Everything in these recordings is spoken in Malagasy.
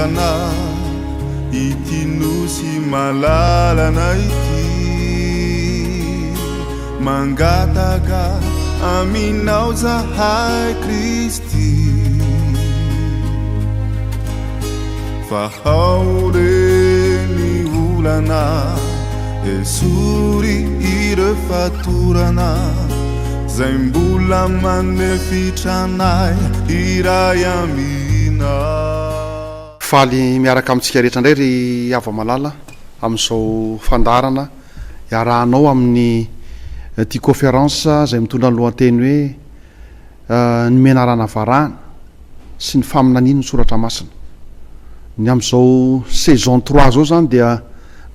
olana ity nosy malalana ity Mangataka aminao zahay Kristy Vahao re ny olana Esory ireo fatorana Zay mbola manefitra anay hiray aminao. Faly miaraka amintsika rehetra indray ry hava-malala amin'izao fandaharana iarahanao amin'ny ity conférence izay mitondra ny lohateny hoe Ny menarana varahana sy ny faminanian'ny soratra masina. Ny amin'izao saison trois izao izany dia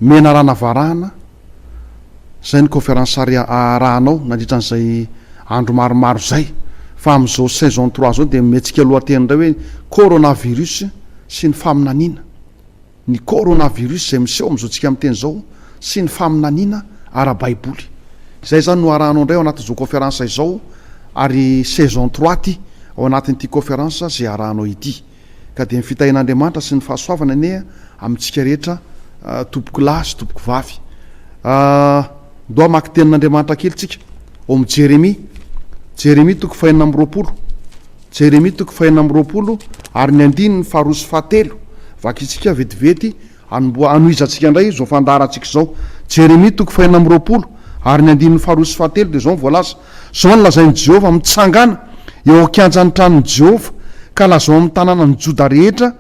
menarana varahana izay ny conférence arahanao nandritra an'izay andro maromaro izay. Fa amin'izao saison trois izao dia omentsika lohateny indray hoe coronavirus sy ny faminaniana. Ny coronavirus izay miseho amin'izao tsika miteny izao sy ny faminaniana ara-baiboly. Izay izany no arahanao indray ao anatin'izao conférence izao ary saison trois ity ao anatin'ity conférence izay arahanao ity. Ka dia ny fitahian'Andriamanitra sy ny fahasoavany anie amintsika rehetra tompoko lahy sy tompoko vavy. Ndao hamaky tenin'Andriamanitra kely tsika ao amin'ny Jeremia. Jeremia toko fahenina amby 20. Jeremia toko fahenina amby 20 ary ny andininy faharoa sy fahatelo. Vakintsika vetivety hanomboha hanohizantsika indray izao fandaharantsika izao. Jeremia toko fahenina amby 20 ary ny andininy faharoa sy fahatelo dia izao no voalaza, Izao no lazain'i Jehovah, Mitsangàna eo an-kianjan'ny tranon'i Jehovah, ka lazao amin'ny tanànan'i Joda rehetra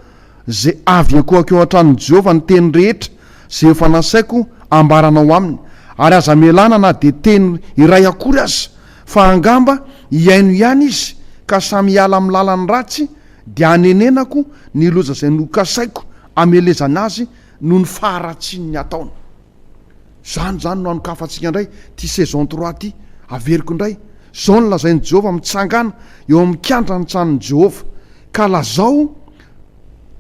izay avy hiankohoka eo an-tranon'i Jehovah ny teny rehetra izay efa nasaiko hambaranao aminy, ary aza amelana na dia teny iray akory aza, fa angamba hihaino ihany izy ka samy hiala amin'ny lalany ratsy, dia hanenenako ny loza izay nokasaiko hamelezana azy noho ny faharatsian'ny ataony. Izany izany no hanokafantsika indray ity saison trois ity. Averiko indray, izao no lazain'i Jehovah, Mitsangàna eo amin'ny kianjan'ny tranon'i Jehovah, ka lazao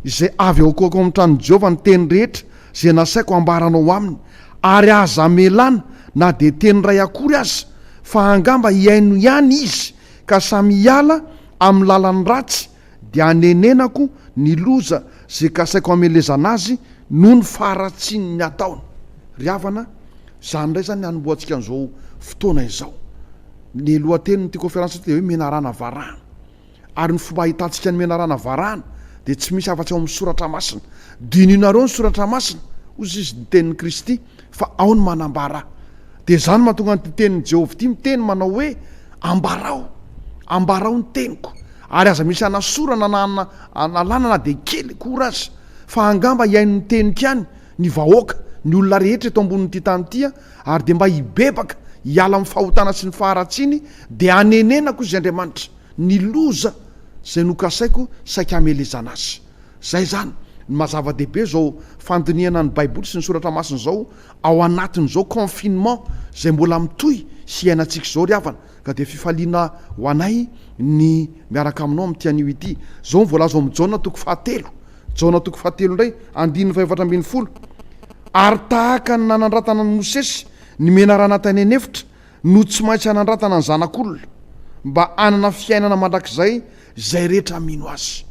izay avy ao ao amin'ny tranon'i Jehovah ny teny rehetra izay nasaiko hambaranao aminy, ary aza amelana na dia teny iray akory aza, fa angamba hihaino ihany izy, ka samy hiala amin'ny lalany ratsy, dia hanenenako ny loza izay kasaiko hamelezana azy noho ny faharatsian'ny ataony. Ry havana, izany indray izany ny hanombohantsika an'izao fotoana izao. Ny lohatenin'ity conférence ity dia hoe Menarana varahana. Ary ny fomba ahitantsika ny menarana varahana dia tsy misy afa-tsy ao amin'ny soratra masina. Dinihinareo ny soratra masina, hoy izy ny tenin'i Kristy, fa ao no manambara ahy. Dia izany no mahatonga an'ity tenin'i Jehovah ity miteny manao hoe, Ambarao, ambarao ny teniko, ary aza misy anasorana na analana na dia kely akory aza, fa angamba hihaino ny teniko ihany ny vahoaka, ny olona rehetra eto ambonin'ity tany ity, ary dia mba hibebaka hiala amin'ny fahotana sy ny faharatsiany, dia hanenenako, hoy izy Andriamanitra, ny loza izay nokasaiko saika hamelezana azy. Izay izany ny maha zava-dehibe izao fandinihana ny Baiboly sy ny Soratra Masina izao ao anatin'izao confinement izay mbola mitohy sy iainantsika izao ry havana, ka dia fifaliana ho anay ny miaraka aminao amin'ity anio ity. Izao no voalaza ao amin'ny Jaona toko fahatelo, Jaona toko fahatelo indray, andininy fahefatra ambin'ny folo, Ary tahaka ny nanandratana an'i Mosesy ny menarana tany an'efitra, no tsy maintsy hanandratana ny Zanak'olona, mba hanana fiainana mandrakizay izay rehetra mino Azy.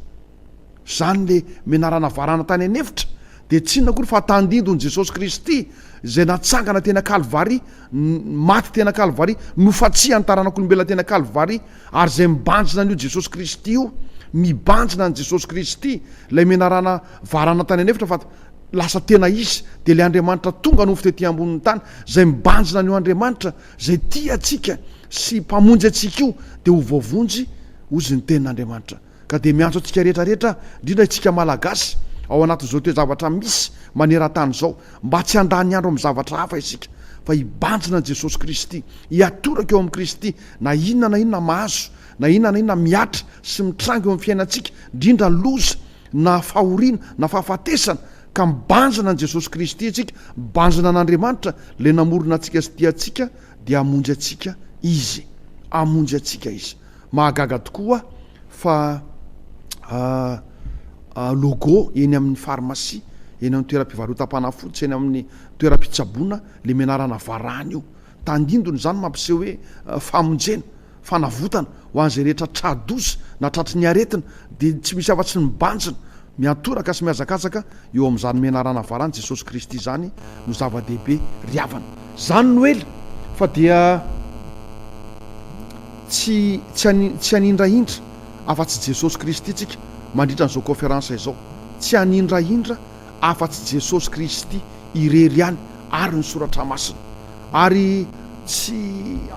Izany le menarana varana tany an'efitra dia tsy inona akory fa tandindon'i Jesosy Kristy izay natsangana teny Kalvary, maty teny Kalvary, nofatsihan'ny taranak'olombelona teny Kalvary, ary izay mibanjina an'io Jesosy Kristy io, mibanjina an'i Jesosy Kristy, ilay menarana varana tany an'efitra fa lasa tena izy, dia ilay Andriamanitra tonga nofo tety ambonin'ny tany, izay mibanjina an'io Andriamanitra izay tia antsika sy mpamonjy antsika io, dia ho voavonjy, hozy ny tenin'Andriamanitra. Ka dia miantso antsika rehetra rehetra aho, indrindra isika Malagasy, ao anatin'izao toe-javatra misy maneran-tany izao, mba tsy handany andro amin'ny zavatra hafa isika, fa hibanjina an'i Jesosy Kristy, hiatoraka eo amin'i Kristy, na inona na inona mahazo, na inona na inona mihatra sy mitranga eo amin'ny fiainantsika, indrindra loza, na fahoriana, na fahafatesana, ka mibanjina an'i Jesosy Kristy isika, mibanjina an'Andriamanitra, ilay namorona antsika sy tia antsika, dia hamonjy antsika Izy. Hamonjy antsika Izy. Mahagaga tokoa fa logo eny amin'ny pharmacie, eny amin'ny toeram-pivarotam-panafody sy eny amin'ny toeram-pitsaboana le menarana varahana io. Tandindona izany mampiseho hoe famonjena, fanavotana ho an'izay rehetra tra-doza na tratry ny aretina dia tsy misy afa-tsy ny mibanjina. Miantoraka sy mihazakazaka eo amin'izany menarana varan'i Jesosy Kristy izany no zava-dehibe ry havana. Izany no ela fa dia tsy tsy tsy hanindrahindra afa-tsy Jesosy Kristy tsika mandritra an'izao conférence izao. Tsy hanindrahindra afa-tsy Jesosy Kristy irery ihany ary ny Soratra Masina. Ary tsy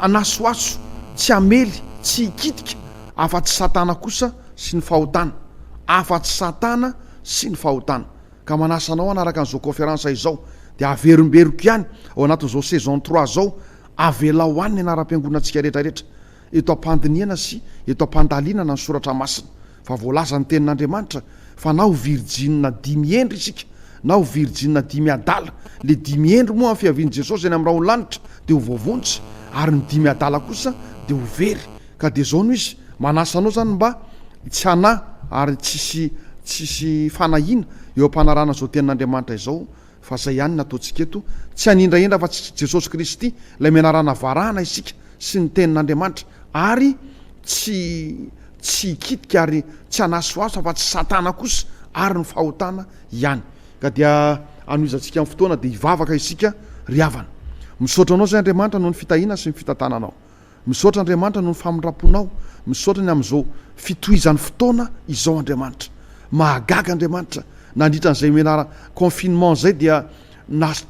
hanasohaso, tsy hamely, tsy hikitika afa-tsy Satana kosa sy ny fahotana. Afa-tsy Satana sy ny fahotana. Ka manasa anao hanaraka an'izao conférence izao. Dia averimberiko ihany ao anatin'izao saison trois izao, avelao any ny anaram-piangonantsika rehetra rehetra. Eto am-pandinihana sy eto am-pandalinana ny Soratra Masina. Fa voalazan'ny Tenin'Andriamanitra fa na ho virjinina dimy hendry isika, na ho virjinina dimy adala, le dimy hendry moa amin'ny fiavian'i Jesosy any amin'ny rahon'ny lanitra dia ho voavonjy, ary ny dimy adala kosa dia ho very. Ka dia izao no izy, manasa anao izany mba tsy hanahy ary tsisy tsisy fanahiana eo am-panarahana izao Tenin'Andriamanitra izao, fa zay ihany ny ataontsika eto, tsy hanindrahindra afa tsy Jesosy Kristy ilay menarana varahana isika sy ny tenin'Andriamanitra ary tsy tsy hikitika ary tsy hanasohaso afa tsy satana kosa ary ny fahotana ihany. Ka dia hanohizantsika ny fotoana dia hivavaka isika ry havana. Misaotra anao zay Andriamanitra noho ny fitahiana sy ny fitantananao. Misaotra Andriamanitra noho ny famindramponao, misaotra ny amin'izao fitohizan'ny fotoana izao Andriamanitra. Mahagaga Andriamanitra, nandritra an'izay menara confinement izay dia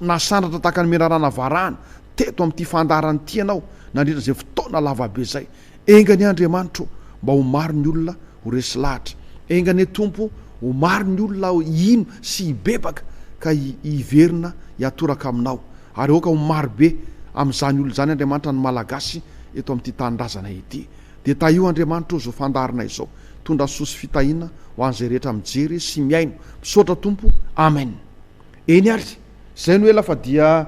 nasandratra tahaka ny menarana varahana teto amin'ity fandaharana ity ianao nandritra izay fotoana lavabe izay. Enga anie Andriamanitra o, mba ho maro ny olona ho resy lahatra. Enga anie Tompo ho maro ny olona hino sy hibebaka ka hiverina hiatoraka aminao. Ary aoka ho maro be amin'izany olona izany Andriamanitra ny Malagasy eto amin'ity tanindrazana ity. Dia tahio Andriamanitra o izao fandaharana izao. Tondra soa sy fitahiana ho an'izay rehetra mijery sy mihaino. Misaotra Tompo. Amen. Eny ary. Izay no ela fa dia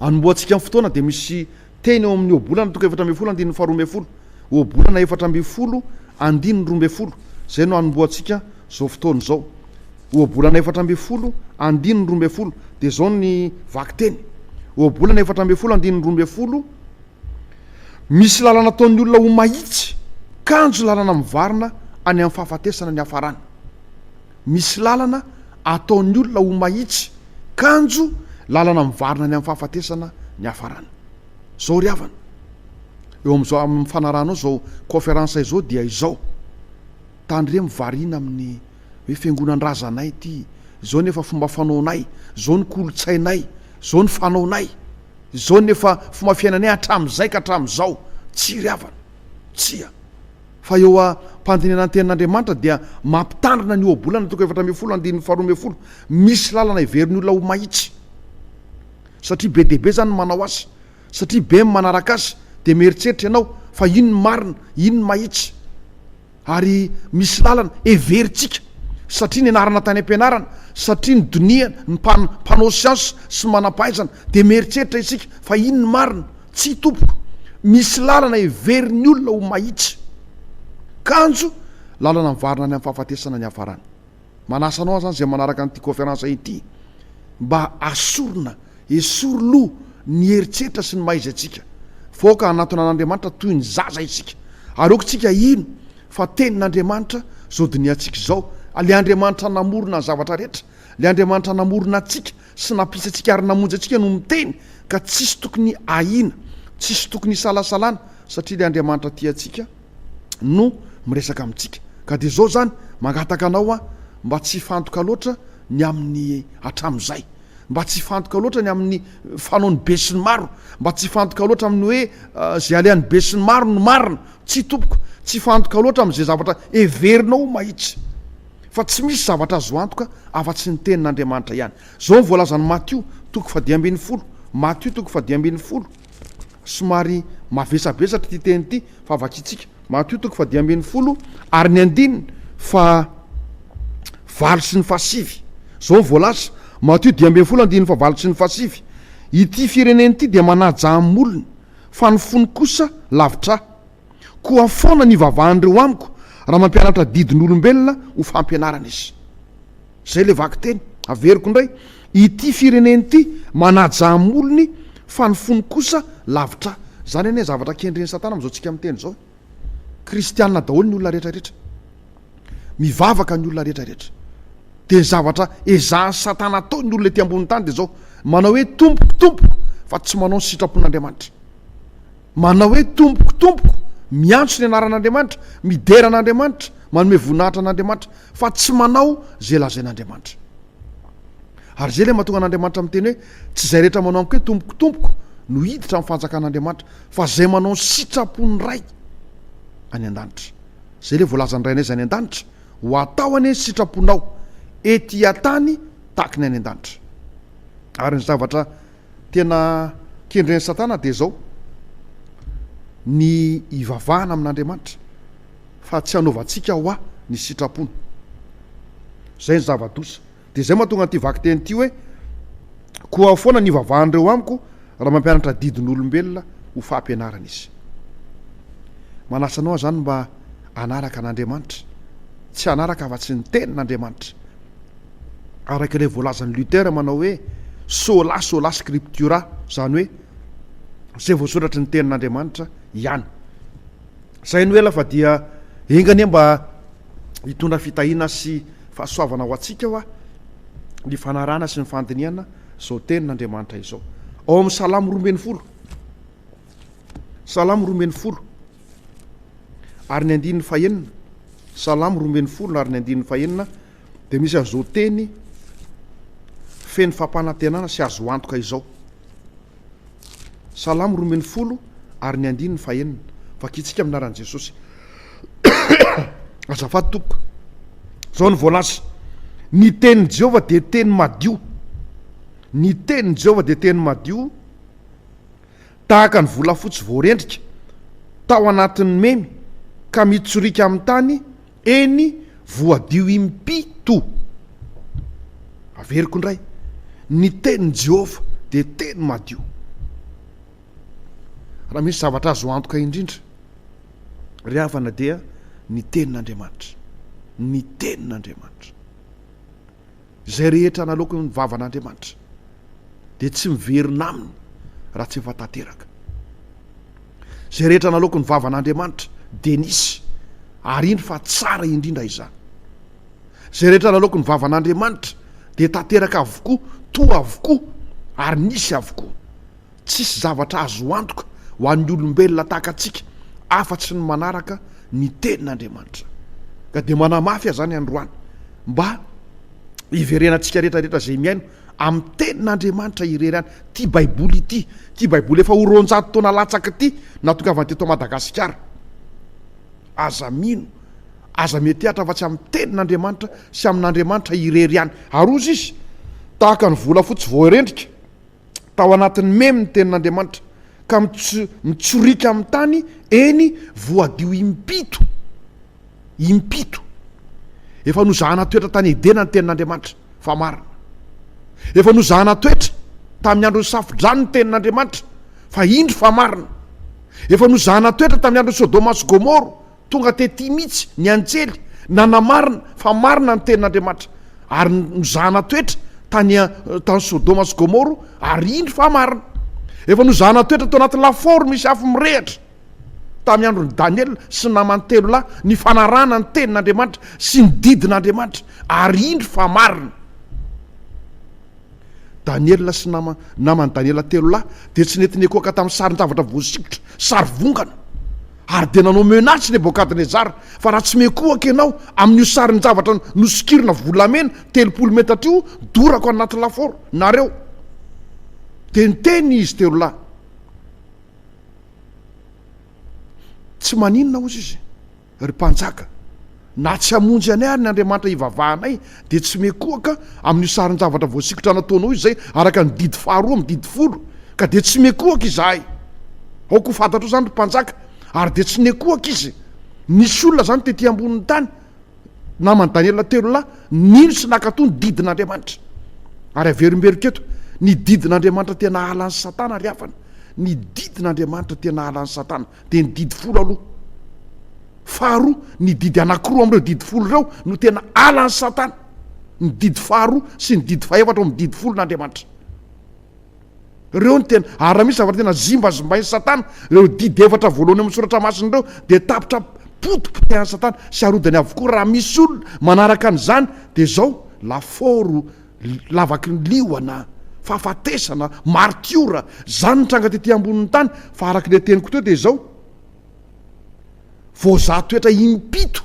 anombohantsika ny fotoana dia misy teny eo amin'ny ohabolana toko 14 andininy faha 12. Ohabolana 14 andininy 12. Izay no anombohantsika izao fotoana izao. Ohabolana 14, andininy 12, dia izao ny vakiteny. Ohabolana 14, andininy 12, Misy lalana ataon'ny olona ho mahitsy, kanjo lalana mivarina any amin'ny fahafatesana ny hafarany. Misy lalana ataon'ny olona ho mahitsy, kanjo lalana mivarina any amin'ny fahafatesana ny hafarany. Izao ry havana, eo amin'izao amin'ny fanarahanao izao conférence izao dia izao. Tandremo variana amin'ny hoe fiangonan-drazanay ity, izao ny efa fomba fanaonay, izao ny kolontsainay, izao ny fanaonay, izao ny efa fomba fiainanay hatramin'izay ka hatramin'izao. Tsia ry havana, tsia. Fa eo am-pandinihana ny tenin'Andriamanitra dia mampitandrina ny ohabolana toko 14 andininy faharoa ambinifolo, misy lalana heverin'ny olona ho mahitsy. Satria be dia be izany ny manao azy, satria be ny manaraka azy, dia mieritreritra ianao fa iny ny marina, iny ny mahitsy. Ary misy lalana heverintsika satria nianarana tany am-pianarana, satria ny donia, ny mpanao siansa sy ny manam-pahaizana, dia mieritreritra isika fa iny ny marina. Tsia tompoko, misy lalana heverin'ny olona ho mahitsy, kanjo lalana mivarina any amin'ny fahafatesana ny hafarany. Manasa anao aho zany zay manaraka an'ity conférence ity mba asorina, esory loha ny eritreritra sy ny maha izy antsika fa aoka hanatona an'Andriamanitra toy ny zaza isika ary aoka isika hino fa tenin'Andriamanitra zao dinihantsika izao, le Andriamanitra namorona ny zavatra rehetra, le Andriamanitra namorona antsika sy nampisy antsika ary namonjy antsika no miteny ka tsisy tokony ahiana, tsisy tokony hisalasalana satria le Andriamanitra tia antsika no miresaka amintsika. Ka dia izao izany, mangataka anao aho mba tsy hifantoka loatra ny amin'ny hatramin'izay, mba tsy hifantoka loatra ny amin'ny fanaon'ny besinimaro, mba tsy hifantoka loatra amin'ny hoe izay alehan'ny besinimaro no marina. Tsia tompoko, tsy hifantoka loatra amin'izay zavatra heverinao ho mahitsy. Fa tsy misy zavatra azo antoka afa-tsy ny tenin'Andriamanitra ihany. Izao no voalazan'i Matio, toko fahadimy ambinifolo, Matio toko fahadimy ambinifolo, Somary mavesabesatra ity teny ity fa vakintsika. Matio toko faha-15 ary ny andininy faha valo sy ny faha sivy. Izao no voalaza, Matio 15 andininy faha valo sy ny faha sivy, Ity firenena ity dia manaja amin'ny molony, fa ny fony kosa lavitra Ahy. Koa foana ny ivavahan'ireo amiko raha mampianatra didin'olombelona ho fampianarana izy. Zay le vakiteny. Averiko indray, ity firenena ity manaja amolony fa ny fony kosa lavitra ahy. Zany anie zavatra kendren'i satana amizao tsika miteny zao e. Kristianina daholo ny olona rehetra rehetra. Mivavaka ny olona rehetra rehetra. Dia ny zavatra ezahan'i Satana atao ny olona ety ambonin'ny tany dia izao, manao hoe Tompoko, Tompoko, fa tsy manao ny sitrapon'Andriamanitra. Manao hoe Tompoko, Tompoko, miantso ny anaran'Andriamanitra, midera an'Andriamanitra, manome voninahitra an'Andriamanitra, fa tsy manao izay lazain'Andriamanitra. Ary izay ilay mahatonga an'Andriamanitra miteny hoe, tsy izay rehetra manao amiko hoe Tompoko, Tompoko no hiditra amin'ny fanjakan'Andriamanitra, fa izay manao ny sitrapon'ny Ray any an-danitra. Izay ilay voalazan'ny Rainay izay any an-danitra, Ho atao anie ny sitraponao ety an-tany tahaky ny any an-danitra. Ary ny zavatra tena kendren'i Satana dia izao, ny hivavahana amin'Andriamanitra fa tsy hanaovantsika hoa ny sitrapony. Izay ny zava-doza. Dia izay mahatonga an'ity vakiteny ity hoe, Koa foana ny hivavahan'ireo amiko raha mampianatra didin'olombelona ho fampianarana izy. Manasa anao aho izany mba hanaraka an'Andriamanitra, tsy hanaraka afa-tsy ny tenin'Andriamanitra. Araka ilay voalazan'i Luther manao hoe sola sola scriptura, izany hoe izay voasoratry ny tenin'Andriamanitra ihany. Izay no ela fa dia enga anie mba hitondra fitahiana sy fahasoavana ho antsika hoa ny fanarahana sy ny fandinihana izao tenin'Andriamanitra izao. Ao amin'ny Salamo 12. Salamo 12 ary ny andininy fahenina. Salamo 12 ary ny andininy fahenina dia misy an'izao teny feno fampanantenana sy azo antoka izao. Salamo 12 ary ny andininy fahenina. Vakintsika amin'ny anaran'i Jesosy. Azafady tompoko. Izao no voalaza. Ny tenin'i Jehovah dia teny madio. Ny tenin'i Jehovah dia teny madio tahaka ny volafotsy voarendrika tao anatin'ny memy ka mitsoriaka amin'ny tany, eny voadio impito. Averiko indray, ny tenin'i Jehovah dia teny madio. Raha misy zavatra azo antoka indrindra, ry havana dia ny tenin'Andriamanitra. Ny tenin'Andriamanitra. Izay rehetra naloaky ny vavan'Andriamanitra dia tsy miverina aminy raha tsy efa tanteraka. Izay rehetra naloaky ny vavan'Andriamanitra dia nisy, ary indro fa tsara indrindra izany. Izay rehetra naloaky ny vavan'Andriamanitra dia tanteraka avokoa, to avokoa, ary nisy avokoa. Tsisy zavatra azo antoka ho an'ny olombelona tahaka antsika afa-tsy ny manaraka ny tenin'Andriamanitra. Ka dia manamafy aho izany androany mba hiverenantsika rehetra rehetra izay mihaino amin'ny tenin'Andriamanitra irery ihany. Ity Baiboly ity, ity Baiboly efa ho 200 taona latsaka ity nahatongavany teto Madagasikara. Aza mino, aza miantehatra afa-tsy amin'ny tenin'Andriamanitra sy amin'Andriamanitra irery ihany. Ary hozy izy, tahaka ny volafotsy voarendrika, tao anatin'ny memy ny tenin'Andriamanitra, ka mitsoriaka amin'ny tany, eny, voadio impito. Impito. Efa nozahana toetra tany Edena ny tenin'Andriamanitra, fa marina. Efa nozahana toetra tamin'ny andron'ny Safodrano ny tenin'Andriamanitra, fa indro fa marina. Efa nozahana toetra tamin'ny andron'i Sodoma sy Gomoro, Tonga tety mihitsy ny anjely nanamarina fa marina ny tenin'Andriamanitra, ary nozahana toetra tany tany Sodoma sy Gomoro, ary indro fa marina. Efa nozahana toetra tao anaty lafaoro misy afo mirehitra tamin'ny andron'i Daniela sy ny namany telo lahy ny fanarahana ny tenin'Andriamanitra sy ny didin'Andriamanitra, ary indro fa marina. Daniela sy nama, naman'i Daniela telo lahy dia tsy nety nikohaka tamin'ny sarin-javatra voasikotra, sary vongana. Ary dia nanao menace Nebokadnezara fa raha tsy mikohaka ianao amin'io sarin-javatra nosokirina volamena 30 metatra io, dorako anaty lafaoro nareo. Dia niteny izy telo lahy. Tsy maninona hozy izy. Ry mpanjaka, na tsy hamonjy anay ary ny Andriamanitra ivavahanay, dia tsy miekohaka amin'io sarin-javatra voasikotra nataonao io izay araka ny didy faharoa amin'ny didy folo, ka dia tsy miekohaka izahay. Aoka ho fantatrao izany, ry mpanjaka. Ary dia tsy niekohaka izy. Nisy olona izany tetỳ ambonin'ny tany, naman'i Daniela telo lahy, nino sy nankatò ny didin'Andriamanitra. Ary averimberiko eto, ny didin'Andriamanitra tena halan'i Satana, ry havana. Ny didin'Andriamanitra tena halan'i Satana. Dia ny didy folo aloha. Faharoa, ny didy anankiroa amin'ireo didy folo ireo no tena halan'i Satana. Ny didy faharoa sy ny didy fahefatra ao amin'ny didy folon'Andriamanitra. Ireo no tena, ary raha misy zavatra tena zimbazimbain'i Satana, ireo didy efatra voalohany amin'ny soratra masina ireo dia tapitra potipotehan'i Satana sy arodany avokoa. Raha misy olona manaraka an'izany dia izao. Lafaoro, lavaky ny liona, fahafatesana, martiora, zany nitranga tety ambonin'ny tany, fa araka ilay teniko teo dia izao, voazaha toetra impito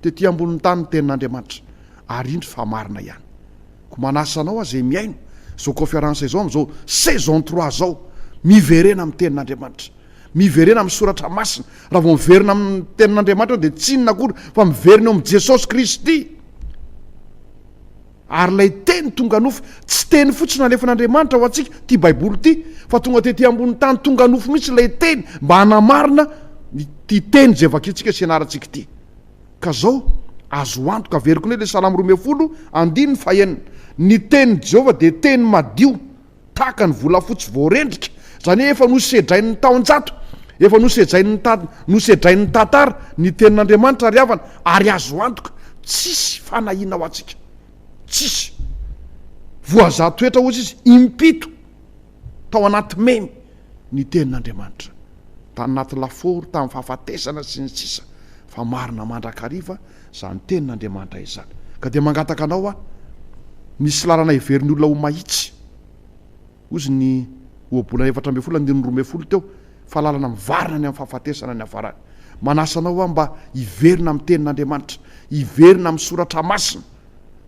tety ambonin'ny tany ny tenin'Andriamanitra, ary indro fa marina ihany. Ko manasa anao aho izay mihaino izao conférence izao amin'izao saison trois izao, miverena amin'ny tenin'Andriamanitra, miverena amin'ny soratra masina, raha vao miverina amin'ny tenin'Andriamanitra dia tsy inona akory fa miverina eo amin'i Jesosy Kristy. Ary ilay teny tonga nofo, tsy teny fotsiny nalefan'Andriamanitra ho antsika, ity Baiboly ity, fa tonga tety ambony tany tonga nofo mihitsy ilay teny mba hanamarina ity teny izay vakintsika sy ianarantsika ity. Ka zao, azo antoka, averiko indray ilay Salamo 12, andininy fahenina, Ny tenin'i Jehovah dia teny madio, tahaka ny volafotsy voarendrika, izany hoe efa nosedrain'ny taonjato, efa nosedrain'ny ta, nosedrain'ny tantara ny tenin'Andriamanitra ry havana, ary azo antoka, tsisy fanahiana ho antsika. Tsisy. Voazaha toetra hozy izy, impito, tao anaty memy, ny tenin'Andriamanitra. Tany anaty lafaoro, tamin'ny fahafatesana sy ny sisa, fa marina mandrakariva izany tenin'Andriamanitra izany. Ka dia mangataka anao aho, misy lalana heverin'ny olona ho mahitsy, hozy ny ohabolana 14 andininy 12 teo, fa lalana mivarina any amin'ny fahafatesana ny hafarany. Manasa anao aho mba hiverina amin'ny tenin'Andriamanitra, hiverina amin'ny soratra masina,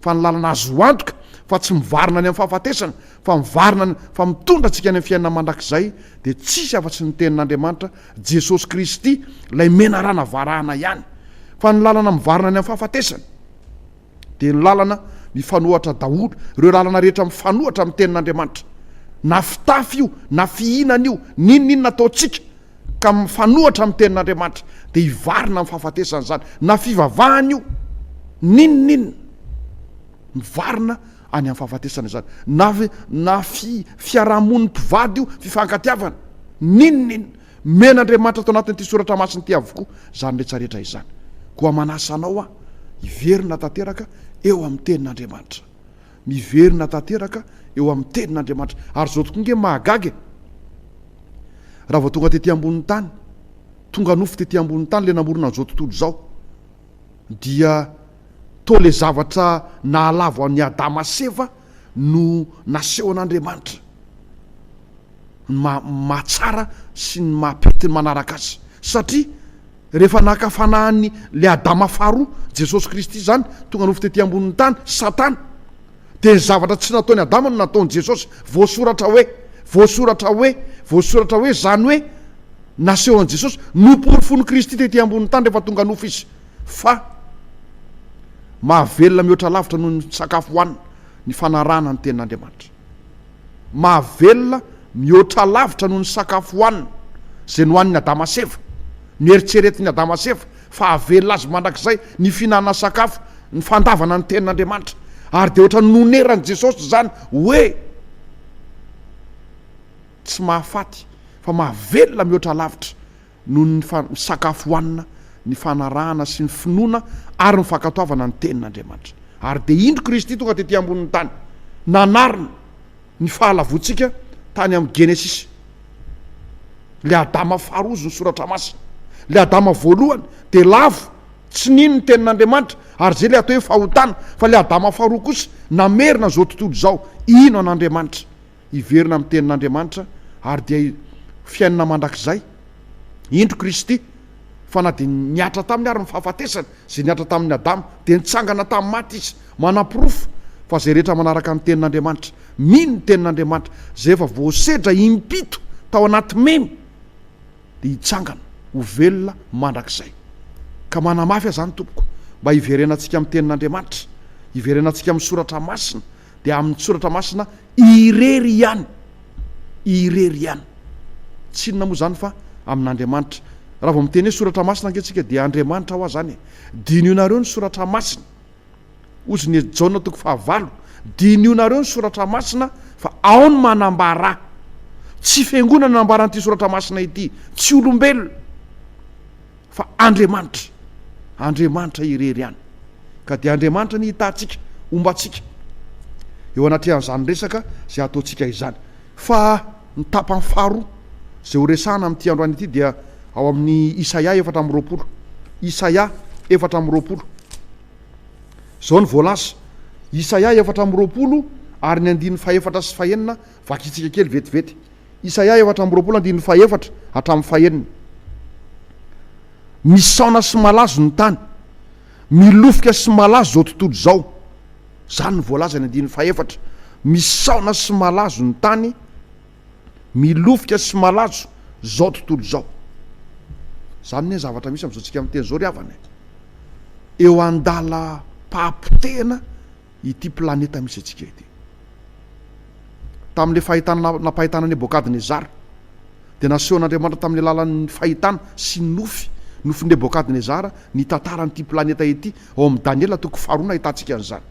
fa ny lalana azo antoka fa tsy mivarina any amin'ny fahafatesana, fa mivarina fa mitondra antsika any amin'ny fiainana mandrakizay dia tsisy afa-tsy ny tenin'Andriamanitra, Jesosy Kristy, ilay menarana varahana ihany. Fa ny lalana mivarina any amin'ny fahafatesana dia ny lalana mifanohatra daholo, ireo lalana rehetra mifanohatra amin'ny tenin'Andriamanitra. Na fitafy io, na fihinana io, n'inon'inona ataontsika ka mifanohatra amin'ny tenin'Andriamanitra dia hivarina amin'ny fahafatesana izany. Na fivavahana io, n'inon'inona mivarina any amin'ny fahafatesana izany. Na na fi, fiarahamonin'ny mpivady io, fifankatiavana, n'inon'inona. Omen'Andriamanitra ato anatin'ity soratra masina ity avokoa izany rehetrarehetra izany. Koa manasa anao aho hiverina tanteraka eo amin'ny tenin'Andriamanitra. Miverina tanteraka eo amin'ny tenin'Andriamanitra. Ary izao tokoa nge mahagaga e! Raha vao tonga tety ambonin'ny tany, tonga nofo tety ambonin'ny tany ilay namorona an'izao tontolo izao, dia toa ilay zavatra nahalavo an'i Adama sy Eva no nasehon'Andriamanitra ny maha mahatsara sy ny maha-pety ny manaraka azy. Satria rehefa naka fanahy an'i ilay Adama faharoa, Jesosy Kristy izany, tonga nofo tety ambonin'ny tany, Satana, dia ny zavatra tsy nataon'i Adama no nataon'i Jesosy. Voasoratra hoe, voasoratra hoe, voasoratra hoe, izany hoe Naseho an'i Jesosy, noporofoin'i Kristy tety ambonin'ny tany rehefa tonga nofo Izy, fa mahavelona mihoatra lavitra noho ny sakafo hohanina ny fanarahana ny Tenin'Andriamanitra. Mahavelona mihoatra lavitra noho ny sakafo hohanina izay nohanin'i Adama sy Eva. Noeritreretin'i Adama sy Eva fa hahavelona azy mandrakizay ny fihinanana sakafo, ny fandavana ny Tenin'Andriamanitra. Ary dia ohatran'ny noneran'i Jesosy izany hoe, tsy mahafaty fa mahavelona mihoatra lavitra noho ny sakafo hohanina ny fanarahana sy ny finoana ary ny fankatoavana ny tenin'Andriamanitra. Ary dia indro Kristy tonga tety ambonin'ny tany nanarina ny fahalavoantsika tany amin'ny Genesisy. Ilay Adama faharoa ny soratra masina. Ilay Adama voalohany dia lavo, tsy nino ny tenin'Andriamanitra ary izay ilay atao hoe fahotana, fa ilay Adama faharoa kosa namerina izao tontolo izao hino an'Andriamanitra. hiverina amin'ny tenin'Andriamanitra ary dia fiainana mandrakizay. Indro Kristy, fa na dia nihatra taminy ary ny fahafatesana, izay nihatra tamin'i Adama, dia nitsangana tamin'ny maty Izy, manaporofo fa izay rehetra manaraka ny tenin'Andriamanitra, mino ny tenin'Andriamanitra, izay efa voasedra impito tao anaty memy, dia hitsangana ho velona mandrakizay. Ka manamafy aho izany, tompoko, mba hiverenantsika amin'ny tenin'Andriamanitra, hiverenantsika amin'ny soratra masina, dia amin'ny soratra masina irery ihany, irery ihany. Tsy inona moa izany fa amin'Andriamanitra. Raha vao miteny hoe soratra masina ange tsika dia Andriamanitra hoa zany e. Dinionareo ny soratra masina. Hozy ny Jaona toko fahavalo. Dinionareo ny soratra masina fa ao ny manambara. Tsy fiangonana nambaran'ity soratra masina ity, tsy olombelona. Fa Andriamanitra, Andriamanitra irery ihany. Ka dia Andriamanitra anie hitantsika, homba antsika eo anatrehan'izany resaka izay ataontsika izany. Fa ny tapany faharoa izay ho resahana amin'ity androany ity dia ao amin'ny Isaia 24. Isaia 24. Izao no voalaza. Isaia 24 ary ny andininy fahefatra sy fahenina vakintsika kely vetivety. Isaia 24 andininy fahefatra hatramin'ny fahenina. Misaona sy malazo ny tany, milofika sy malazo izao tontolo izao. Izany no voalaza ny andininy fahefatra. Misaona sy malazo ny tany, milofika sy malazo izao tontolo izao. Izany ne zavatra misy amin'izao tsika miteny izao ry havana e. Eo an-dalam-pahapotehana ity planeta misy antsika ity. Tamin'ilay fahitana nampahitana Nebokadnezara, dia nasehon'Andriamanitra tamin'ny alalan'ny fahitana sy nofy, nofin'i Nebokadnezara, ny tantaran'ity planeta ity, ao amin'ny Daniela toko faharoa no ahitantsika an'izany.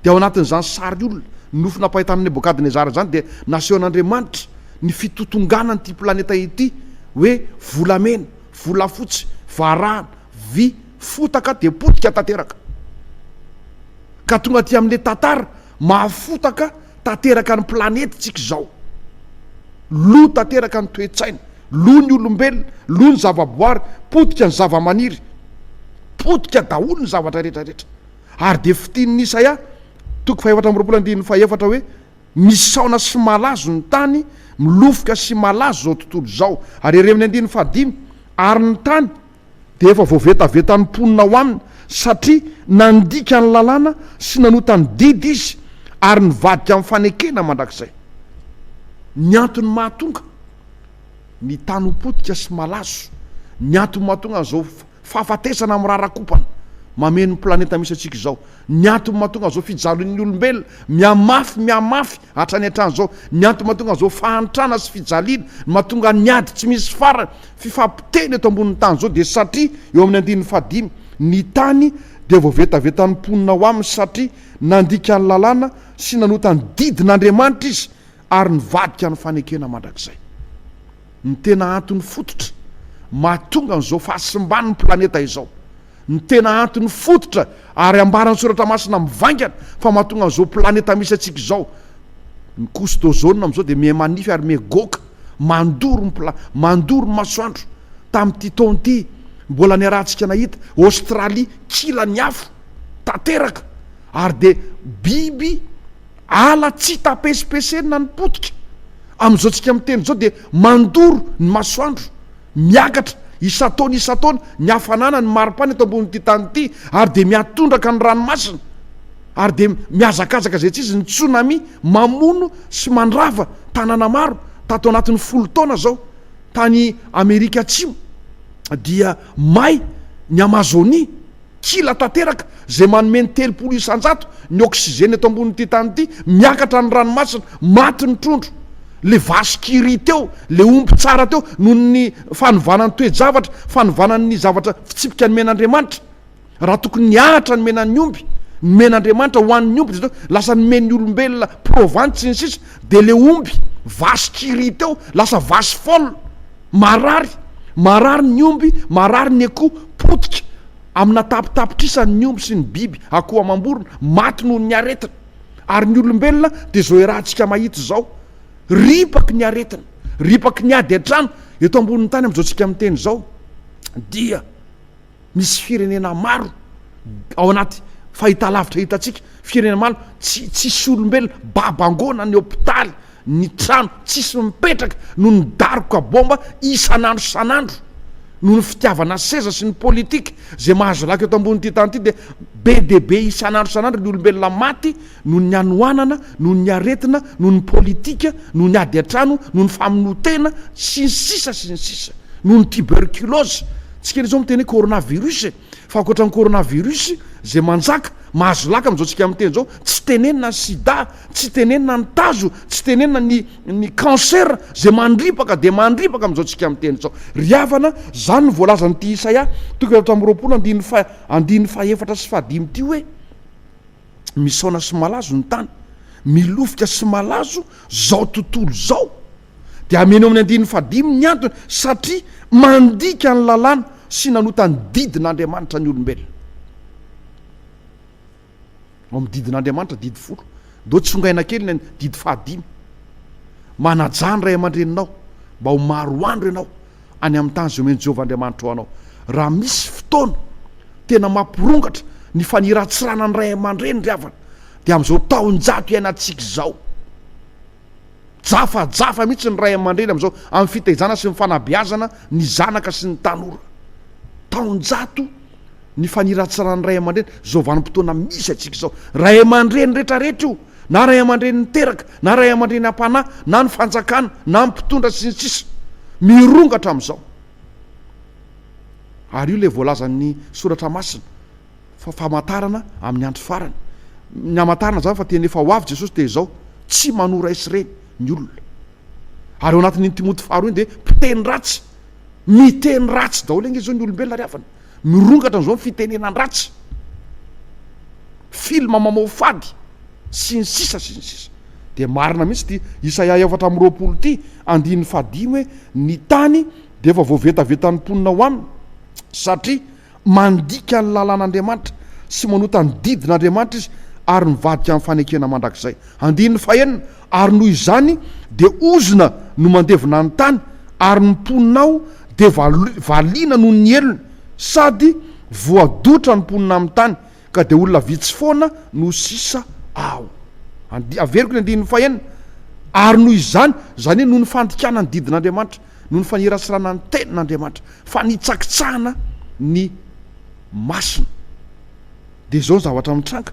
Dia ao anatin'izany sary olona, nofy nampahitan'i Nebokadnezara izany, dia nasehon'Andriamanitra ny fitotonganan'ity planeta ity hoe volamena, volafotsy, varahana, vy, fotaka dia potika tanteraka. Ka tonga aty amin'ilay tantara mahafotaka tanteraka ny planety tsika izao. Lo tanteraka ny toe-tsaina, lo ny olombelona, lo ny zavaboary, potika ny zavamaniry, potika daholo ny zavatra rehetra rehetra. Ary dia fintinin'i Isaia, toko fahefatra amby 20 andininy fahefatra hoe, Misaona sy malazo ny tany, milofoka sy malazo izao tontolo izao. Ary ery amin'ny andininy fahadimy, Ary ny tany dia efa voavetavetan'ny mponina ao aminy, satria nandika ny lalàna sy nanota ny didy izy, ary nivadika amin'ny fanekena mandrakizay. Ny antony mahatonga ny tany ho potika sy malazo, ny antony mahatonga an'izao fahafatesana mirarakompana mameno ny planeta misy antsika izao, ny antony mahatonga an'izao fijalian'ny olombelona mihamafy mihamafy hatrany hatrany izao, ny antony mahatonga an'izao fahantrana sy fijaliana, ny mahatonga ny ady tsy misy farany, fifampiteny eto ambonin'ny tany izao dia satria eo amin'ny andininy fahadimy, ny tany dia voavetavetan'ny mponina ao aminy satria nandika ny lalàna sy nanota ny didin'Andriamanitra izy ary nivadika ny fanekena mandrakizay. Ny tena antony fototra mahatonga an'izao fahasimban'ny planeta izao, ny tena antony fototra ary ambaran'ny soratra masina mivaingana fa mahatonga an'izao planeta misy antsika izao, ny couche d'ozone amin'izao dia miha-manify ary miha-goaka, mandoro ny pla, mandoro ny masoandro. Tamin'ity taona ity, mbola niarahantsika nahita, Australie kila ny afo tanteraka ary dia biby Ala tsy hita pesipesenina ny potika. Amin'izao tsika miteny izao dia mandoro ny masoandro, miakatra isan-taona isan-taona ny hafanana, ny maripana eto ambonin'ity tany ity ary dia mihatondraka ny ranomasina ary dia mihazakazaka izay tsy izy ny tsunami mamono sy mandrava tanàna maro tato anatin'ny folo taona izao tany Amerika Atsimo dia may ny Amazonia. Kila tanteraka, izay manome ny 30% ny oxygène eto ambonin'ity tany ity, miakatra ny ranomasina, maty ny trondro. Le vache qui rit teo, le omby tsara teo, noho ny fanovana ny toe-javatra, fanovana ny zavatra fitsipika nomen'Andriamanitra. Raha tokony nihahatra nomena ny omby, nomen'Andriamanitra ho an'ny omby, dia lasa nomen'ny olombelona provanty sy ny sisa, dia le omby vache qui rit teo, lasa vache folle. Marary, marary ny omby, marary ny akoho, potika amina tapitapitrisa ny omby sy ny biby, akoho amam-borona, maty noho ny aretina. Ary ny olombelona dia izao iarahantsika mahita izao, ripaky ny aretina, ripaky ny ady an-trano eto ambonin'ny tany amin'izao tsika miteny izao, dia Misy firenena maro ao anaty fahitalavitra hitantsika, firenena maro tsy tsisy olombelona, babangoana ny hopitaly, ny trano tsisy mipetraka noho ny daroka bomba isan'andro isan'andro, noho ny fitiavana seza sy ny politika izay mahazo laka eto ambonin'ity tany ity dia be dia be isan'andro isan'andro ny olombelona maty noho ny hanoanana, noho ny aretina, noho ny politika, noho ny ady an-trano, noho ny famonoan-tena, sy ny sisa sy ny sisa, noho ny tuberculose. Tsika anie zao miteny hoe coronavirus e, fa ankoatra ny coronavirus izay manjaka, mahazo laka amin'izao tsika miteny izao, tsy tenenina ny sida, tsy tenenina ny tazo, tsy tenenina ny ny cancer izay mandripaka dia mandripaka amin'izao tsika miteny izao. Ry havana, izany no voalazan'ity Isaia toko 24 andininy faha andininy fahefatra sy fahadimy ity hoe, Misaona sy malazo ny tany, milofika sy malazo zao tontolo izao. Dia ameno amin'ny andininy fahadimy ny antony, satria mandika ny lalàna sy nanota ny didin'Andriamanitra ny olombelona. Ao amin'ny didin'Andriamanitra, didy folo, ndao tsongaina kely ny didy fahadimy. Manajà ny ray aman-dreninao mba ho maro andro ianao any amin'ny tany izay omen'i Jehovah Andriamanitrao anao. Raha misy fotoana tena mampirongatra ny faniratsirana ny ray aman-dreny ry havana, Dia amin'izao taonjato iainantsika izao, jafajafa mihitsy ny ray aman-dreny amin'izao amin'ny fitaizana sy ny fanabeazana ny zanaka sy ny tanora. Taonjato ny faniratsiran'ny ray aman-dreny izao vanim-potoana misy antsika izao. Ray aman-dreny rehetrarehetra io, na ray aman-dreny niteraka, na ray aman-dreny am-panahy, na ny fanjakana, na ny mpitondra sy ny sisa. Mirongatra amin'izao. Ary io ilay voalazan'ny soratra masina fa famantarana amin'ny andro farany. Ny hamantarana izany fa tena efa ho avy Jesosy dia izao, tsy manoa ray sy reny ny olona. Ary ao anatin'iny Timoty faharoa iny dia mpiteny ratsy, miteny ratsy daholo ange izao ny olombelona ry havana. Mirongatra an'izao ny fitenenan-dratsy. Film mamoafady sy ny sisa sy ny sisa. Dia marina mihitsy ity Isaia 24 ity andininy fahadimy hoe ny tany dia efa voavetavetan'ny mponina ao aminy satria mandika ny lalàn'Andriamanitra sy manota ny didin'Andriamanitra izy ary mivadika amin'ny fanekena mandrakizay. Andininy fahenina, Ary noho izany dia ozona no mandevona ny tany, ary ny mponina ao dia valiana noho ny helony, sady voadotra ny mponina amin'ny tany, ka dia olona vitsy foana no sisa ao. Andi, averiko ny andininy fahenina, Ary noho izany, izany hoe noho ny fandikana ny didin'Andriamanitra, noho ny faniratsirana ny tenin'Andriamanitra, fanitsakitsahana ny masina, dia izao ny zavatra mitranga,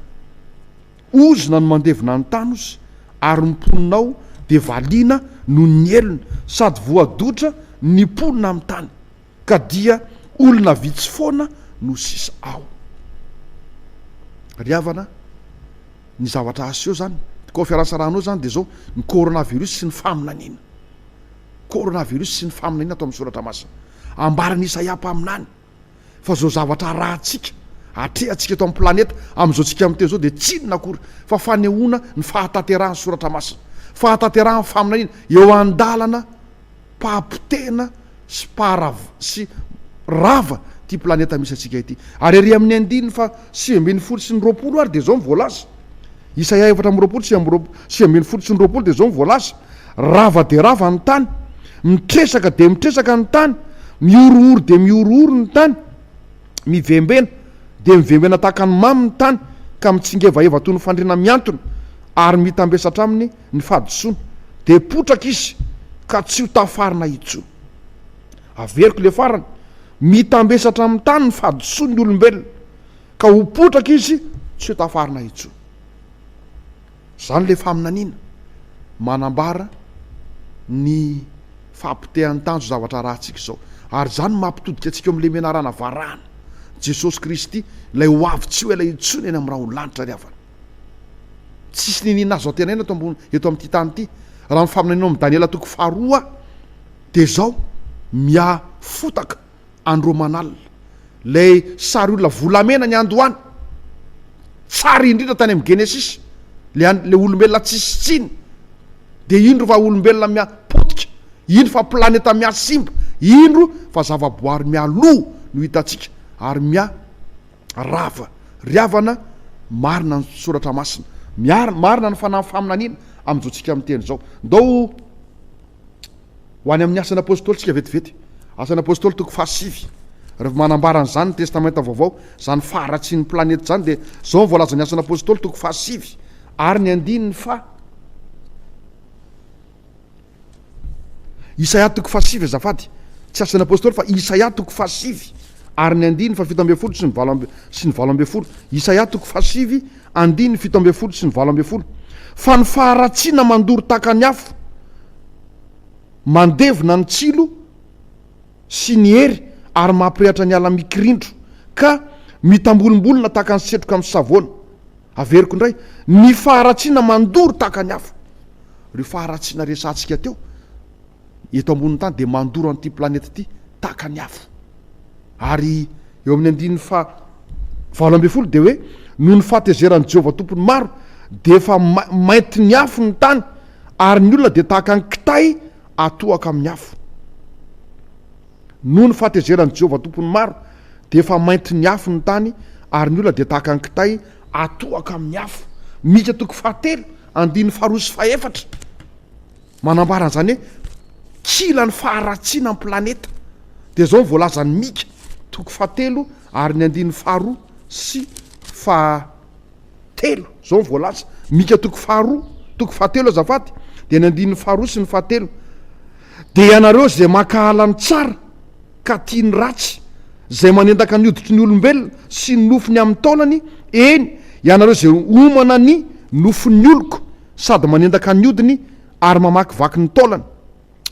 Ozona no mandevona ny tany ozy, ary ny mponina ao dia valiana noho ny helony, sady voadotra ny mponina amin'ny tany, ka dia olona vitsy foana no sisa ao. Ry havana, ny zavatra aseho izany, ny conférence arahanao izany dia izao, ny coronavirus sy ny faminaniana. Coronavirus sy ny faminaniana ato amin'ny soratra masina. Ambaran'i Isaia mpaminany. Fa izao zavatra arahantsika, atrehantsika eto amin'ny planeta amin'izao tsika miteny izao dia tsy inona akory fa fanehoana ny fahatanterahan'ny soratra masina, fahatanterahan'ny faminaniana eo an-dalana mpahapotehina sy mpaharav sy rava ity planeta misy antsika ity. Ary ery amin'ny andininy faha 19 sy ny 20 ary dia izao no voalaza. Isaia 24 sy 19 sy ny 20 dia izao no voalaza. Rava dia rava ny tany, mitresaka dia mitresaka ny tany, mihorohoro dia mihorohoro ny tany, mivembena dia mivembena tahaka ny mamy ny tany, ka mitsingevaheva toy ny fandriana mihantona, ary mitambesatra aminy ny fahadisoana, dia potraka izy ka tsy ho tafarina intsony. Averiko ilay farany, mitambesatra amin'ny tany ny fahadisoan'ny olombelona, ka ho potraka izy tsy ho tafarina intsony. Izany ilay faminaniana manambara ny fahapotehan'ny tany izao zavatra arahantsika izao. Ary izany no mampitodika antsika eo amin'ilay menarana varahana, Jesosy Kristy, ilay ho avy tsy ho ela intsony eny amin'ny rahon'ny lanitra ry havana. Tsisy niniana azo antenaina eto ambony eto amin'ity tany ity. Raha ny faminaniana ao amin'ny Daniela toko faharoa dia izao, miha fotaka Andromanalina, ilay sary olona volamena niandohana, tsara indrindra tany amin'ny Genesisy, ilay an- ilay olombelona tsisy tsiny, dia indro fa olombelona miha potika, indro fa planeta miha simba, indro fa zavaboary miha lo no hitantsika ary miha rava. Ry havana, marina ny soratra masina, miar- marina ny fanahy faminaniana amin'izao tsika miteny izao. Ndao Ho any amin'ny Asan'ny Apôstôly tsika vetivety. Asan'ny Apôstôly toko fahasivy. Rehefa manambara an'izany ny Testamenta Vaovao, izany faharatsian'ny planeta izany dia izao ny voalazan'ny Asan'ny Apôstôly toko fahasivy ary ny andininy faha. Isaia toko fahasivy azafady, tsy Asan'ny Apôstôly fa Isaia toko fahasivy ary ny andininy faha 17 sy ny valo amby sy ny 18. Isaia toko fahasivy andininy 17 sy ny 18. Fa ny faharatsiana mandoro tahaka ny afo, Mandevona ny tsilo sy ny hery ary mampirehatra ny ala mikirindro ka mitambolimbolina tahaka ny setroka amin'ny savoana. Averiko indray, ny faharatsiana mandoro tahaka ny afo. Ireo faharatsiana resahantsika teo eto ambonin'ny tany dia mandoro an'ity planeta ity tahaka ny afo. Ary eo amin'ny andininy faha 18 dia hoe, Noho ny fahatezeran'i Jehovah Tompon'ny maro, dia efa maintin'ny afo ny tany, ary ny olona dia tahaka ny kitay atohaka amin'ny afo. Noho ny fahatezeran'i Jehovah Tompon'ny maro, dia efa maintin'ny afo ny tany, ary ny olona dia tahaka ny kitay atohaka amin'ny afo. Mika toko fahatelo, andininy faharoa sy fahefatra. Manambara an'izany hoe kila ny faharatsiana ny planeta. Dia izao no voalazan'i Mika, toko fahatelo ary ny andininy faharoa sy fahatelo. fahatelo, izao no voalaza, Mika toko faharoa, toko fahatelo azafady, dia ny andininy faharoa sy ny fahatelo. Dia ianareo izay mankahala ny tsara ka tia ny ratsy, izay manendaka ny hoditry ny olombelona sy ny nofony amin'ny taolany, eny, ianareo izay homana ny nofon'ny oloko sady manendaka ny hodiny ary mamakivaky ny taolany,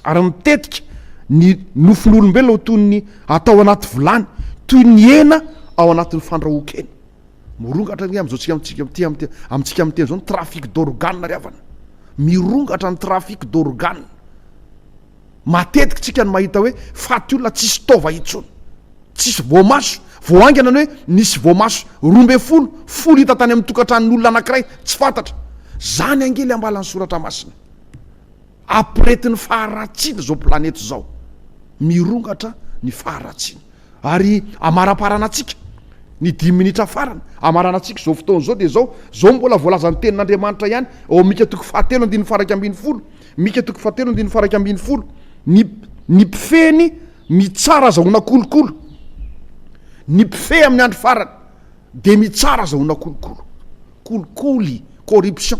ary mitetika ny nofon'olombelona ho toy ny atao anaty vilany, toy ny hena ao anatin'ny fandrahoan-kena. Mirongatra ange amin'izao tsika amintsika amin'ity amin'ity amintsika miteny izao ny trafic d'organes ry havana. Mirongatra ny trafic d'organes. Matetika tsika no mahita hoe faty olona tsisy taova intsony. Tsisy voamaso. Vao haingana ny hoe nisy voamaso 12, folo hita tany amin'ny tokantranon'olona anankiray tsy fantatra. Zany ange le ambalan'ny soratra masina. Ampiretin'ny faharatsiana izao planeta izao. Mirongatra ny faharatsiana. Ary amaraparana antsika ny dimy minitra farany, amarana antsika izao fotoana izao dia izao, izao mbola voalazan'ny tenin'Andriamanitra ihany ao amin'ny Mika toko fahatelo andininy faha-11, Mika toko fahatelo andininy faha-11, ny ny mpifehiny mitsara azahoana kolokolo, ny mpifehy amin'ny andro farany dia mitsara azahoana kolokolo, kolikoly, corruption.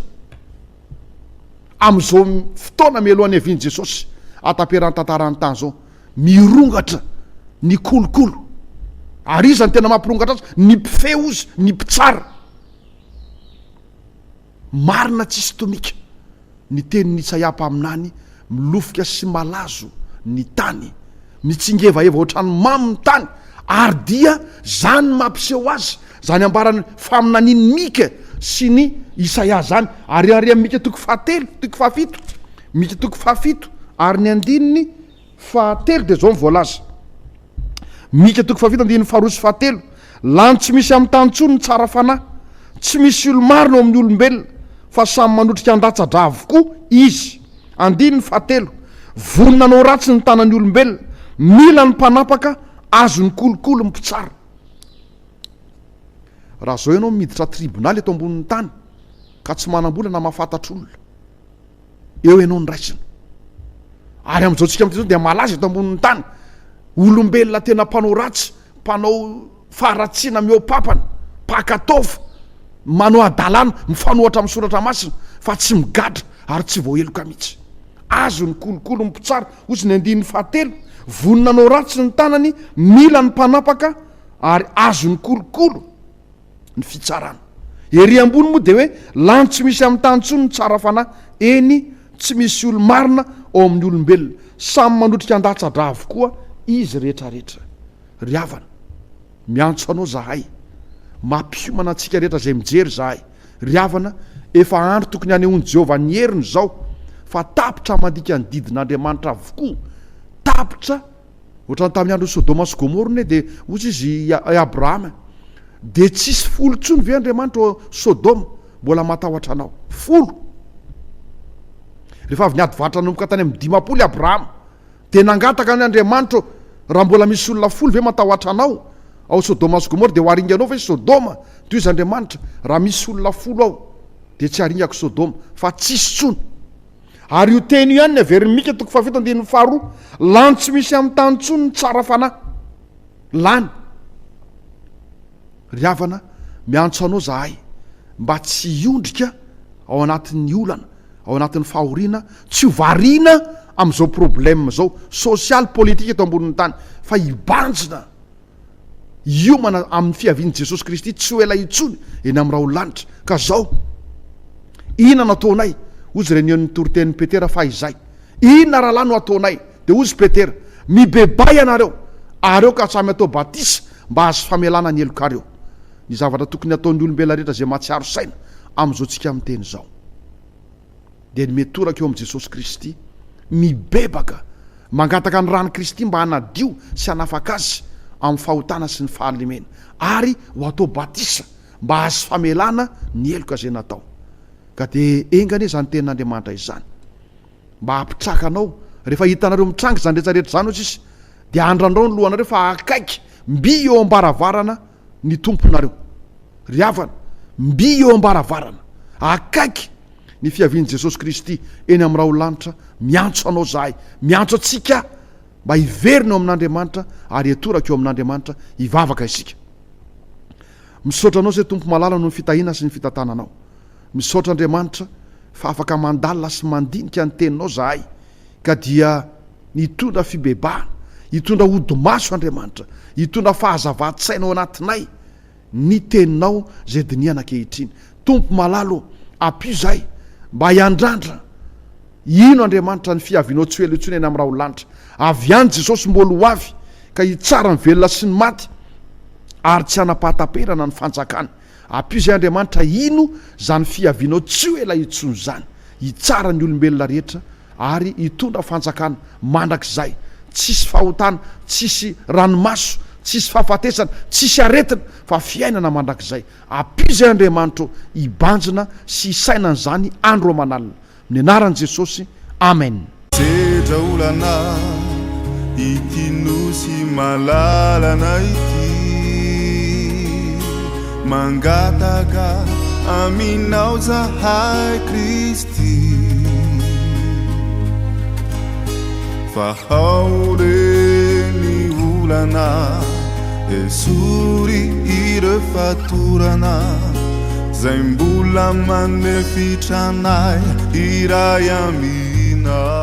Amin'izao fotoana mialohan'ny havian'i Jesosy hataperan'ny tantaran'ny tany izao, mirongatra ny kolokolo. Ary iza no tena mampirongatra azy? Ny mpifehy ozy, ny mpitsara. Marina tsisy tomika ny tenin'i Isaia mpaminany, milofika sy malazo ny tany, mitsingevaheva ohatran'ny mamo ny tany, ary dia zany no mampiseho azy, zany ambaran'ny faminanian'i Mika sy ny Isaia zany. Ary ary amin'ny Mika toko fahatelo, toko fahafito, Mika toko fahafito ary ny andininy fahatelo dia zao no voalaza. Mika toko fahafito andininy faharoa sy fahatelo, Lany tsy misy amin'ny tany intsony ny tsara fanahy, tsy misy olo-marina ao amin'ny olombelona, fa samy manotrika handatsa-drà avokoa izy. Andininy fahatelo, Vonona hanao ratsy ny tanan'ny olombelona, mila ny mpanapaka, azon'ny kolikoly ny mpitsara. Raha izao ianao miditra tribonaly eto ambonin'ny tany ka tsy manam-bola na mahafantatra olona, eo ianao no raisina. Ary amin'izao tsika amin'izao dia malaza eto ambonin'ny tany, olombelona tena mpanao ratsy, mpanao faharatsiana mihoa-papana, mpaka taova, manao hadalana, mifanohatra amin'ny soratra masina, fa tsy migadra ary tsy voaheloka mihitsy. Azon'ny kolikoly ny mpitsara, hozy ny andininy fahatelo, vonona hanao ratsy ny tanany, mila ny mpanapaka ary azon'ny kolokolo ny fitsarana. Ery ambony moa dia hoe lany tsy misy amin'ny tany intsony ny tsara fanahy, eny tsy misy olo-marina ao amin'ny olombelona, samy manotrika handatsa-drà avokoa izy rehetrarehetra. Ry havana, miantso anao zahay, mampiomana antsika rehetra izay mijery izahay. Ry havana, efa andro tokony hanehoan'i Jehovah ny heriny izao, fa tapitra mandika ny didin'Andriamanitra avokoa, tapitra Ohatran'ny tamin'ny andron'i Sodoma sy Gomoro anie dia hozy izy i Abrahama dia tsisy folo intsony ve Andriamanitra ao Sodoma mbola matahotra anao? Folo! Rehefa avy niady varotra nanomboka tany amin'ny 50 i Abrahama dia nangataka ny Andriamanitra raha mbola misy olona folo ve matahotra anao ao Sodoma sy Gomoro dia ho aringanao ve Sodoma? Toy izy Andriamanitra raha misy olona folo ao dia tsy haringako Sodoma fa tsisy intsony. Ary io teny io ihany ny averin'i Mika toko fahafito andininy faharoa, Lany tsy misy amin'ny tany intsony ny tsara fanahy. Lany. Ry havana, miantso anao zahay mba tsy hiondrika ao anatin'ny olana, ao anatin'ny fahoriana, tsy ho variana amin'izao problème izao, sosialy, politika eto ambonin'ny tany, fa hibanjina. hiomana amin'ny fiavian'i Jesosy Kristy tsy ho ela intsony eny amin'ny rahon'ny lanitra. Ka zao, inona no ataonay? Hozy ireo nihaino ny toritenin'i Petera fahizay. Inona rahalahy no ataonay? Dia hozy Petera, Mibebaha ianareo, ary aoka samy hatao batisa mba hahazo famelana ny helokareo. Ny zavatra tokony hataon'ny olombelona rehetra izay mahatsiaro saina amin'izao tsika miteny izao. dia ny mitoraka eo amin'i Jesosy Kristy, mibebaka, mangataka ny ran'i Kristy mba hanadio sy hanafaka azy amin'ny fahotana sy ny fahalemena, ary ho atao batisa mba hahazo famelana ny heloka izay natao. Ka dia enga anie izany tenin'Andriamanitra izany mba hampitraka anao, rehefa hitanareo mitranga izany rehetra rehetra izany hoy sisa, dia andrandrao ny lohanareo fa akaiky mby eo am-baravarana ny Tomponareo. Ry havana, mby eo am-baravarana, akaiky ny fiavian'i Jesosy Kristy eny amin'ny rahon-lanitra, miantso anao izahay, miantso antsika mba hiverina eo amin'Andriamanitra ary hitoraka eo amin'Andriamanitra, hivavaka isika. Misaotra Anao izay Tompo malala noho ny fitahiana sy ny fitantananao. Misaotra Andriamanitra fa afaka mandalina sy mandinika ny Teninao zahay ka dia hitondra fibebahana, hitondra hodi-maso Andriamanitra, hitondra fahazavan-tsaina ao anatinay ny Teninao izay dinihana ankehitriny. Tompo malala ô, ampio izahay mba hiandrandra hino Andriamanitra ny fiavianao tsy ho ela intsony any amin'ny raholanitra. Avy any Jesosy mbola ho avy ka hitsara ny velona sy ny maty ary tsy hanam-pahataperana ny fanjakany. Ampio izay Andriamanitra hino izany fiavianao tsy ho ela intsony izany, hitsara ny olombelona rehetra ary hitondra fanjakana mandrakizay, tsisy fahotana, tsisy ranomaso, tsisy fahafatesana, tsisy aretina fa fiainana mandrakizay. Ampio izay Andriamanitra ô hibanjina sy hisaina an'izany andro aman'alina. Amin'ny anaran'i Jesosy, Amen. Sedra olana ity nosy malalana ity Mangataka aminao zahay Kristy Fa ao re ny olana Esory ireo fatorana Zay mbola manefitra anay hiray aminao.